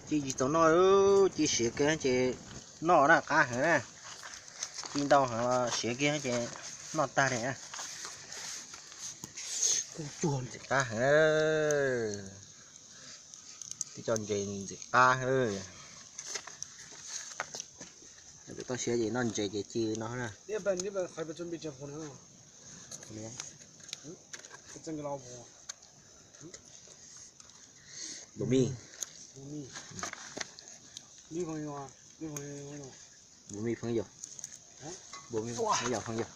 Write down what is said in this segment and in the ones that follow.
Ci tsis txaus noj, ci siav kiag ces noj na qab heev na. Ci ntau heev los siav kiag ces noj tag li. Ntxim qab heev. Tib co ntses ntxim qab. Toj siab ces noj ntses ces ci no na. Bù mij. Bù mij pheej yog. Bù mij pheej yog pheej yog.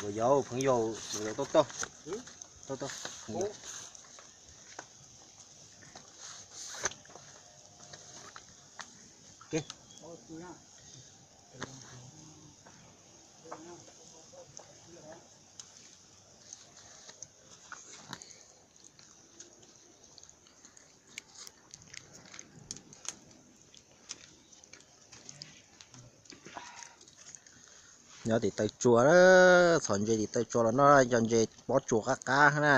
Ua yog pheej yog, tau tau. Nyob tim taw tsua, txhom ntses tim taw tsua los noj cov ntses pob tsuas qab qab na.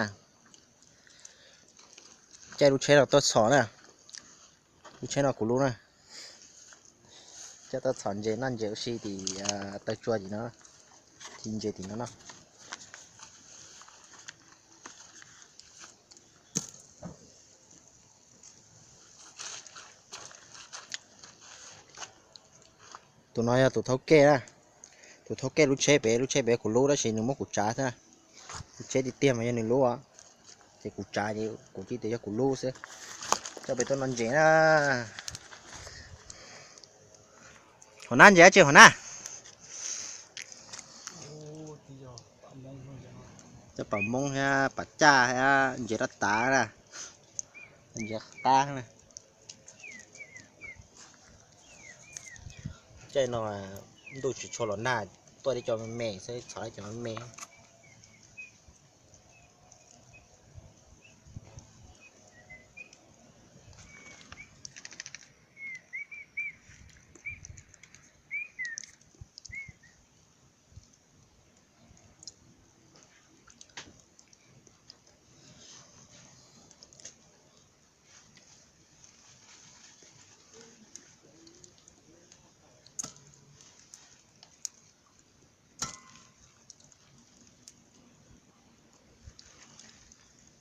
Caij lub tsheb no tuaj txhom na, lub tsheb no kuv lub na. Caij tuaj txhom ntses noj ntses ua si tim taw tsua tim no, tim ntses tim no no. Tus no yog tus thauj kej na, tus thauj kej lub tsheb pem, lub tsheb pem kuv lub tab sis nws muab kuv tsav xwb. Lub tsheb tiag tiag mas yog nws lub, ces kuv tsav ces kuv cia tias yog kuv lub xwb. Coj peb tuaj noj ntses na. Hov na, ntses dab tsi hov na? Cov pam moob thiab pam caj thiab ntses dab tav na, ntses qab na. Caij no ntuj tsis tshua los nag, tuaj tib co me me xwb, txhom tib co me me.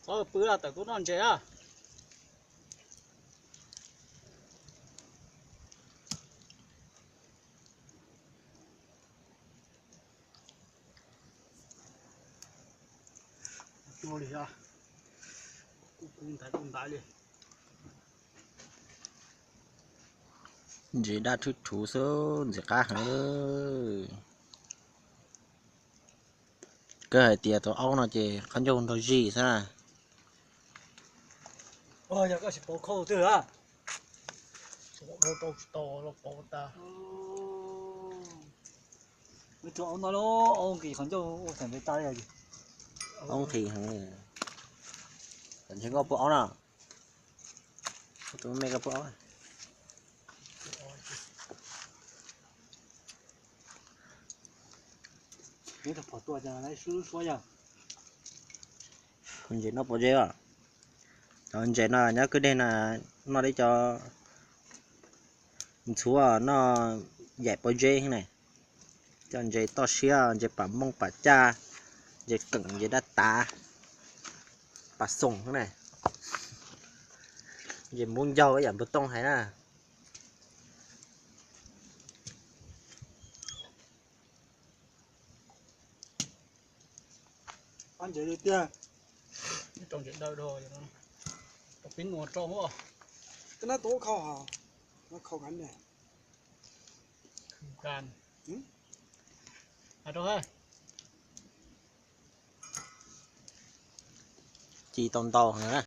Qhov pw tawm tuaj noj ntses na. Cua li, kuv kuv ntaiv kuv ntaiv li. Ntses daj thwb thuv xwb, ntxim qab heev. Kawg hais tias tus aub no ces qhov ncauj nrog zis xwb na. Yog koj tsis pauv khau twg a? Tsis tau los pauv tas. Tus aub no, aub nqhis qhov ncauj ua tas ntev tas li. Aub nqhis heev. Ntshe koj pub aub na. Tus me koj pub aub. Ntses noj pov zeb os. Cov ntses no nyob kwj deg no noj li cov ntxhuav noj yaim pov zeb ne. Cov ntses toj siab, ntses pam mooj pam caj, ntses keem, ntses dab tav, pam xoom ne, ntses mub ncaug ib yam npawg Tooj hais na. Qab ntses li tiag. Rau ntses daw dhau, rau pib nua rau. Koj nab tus khau, khau ngab ne. Ci tau ntau heev na.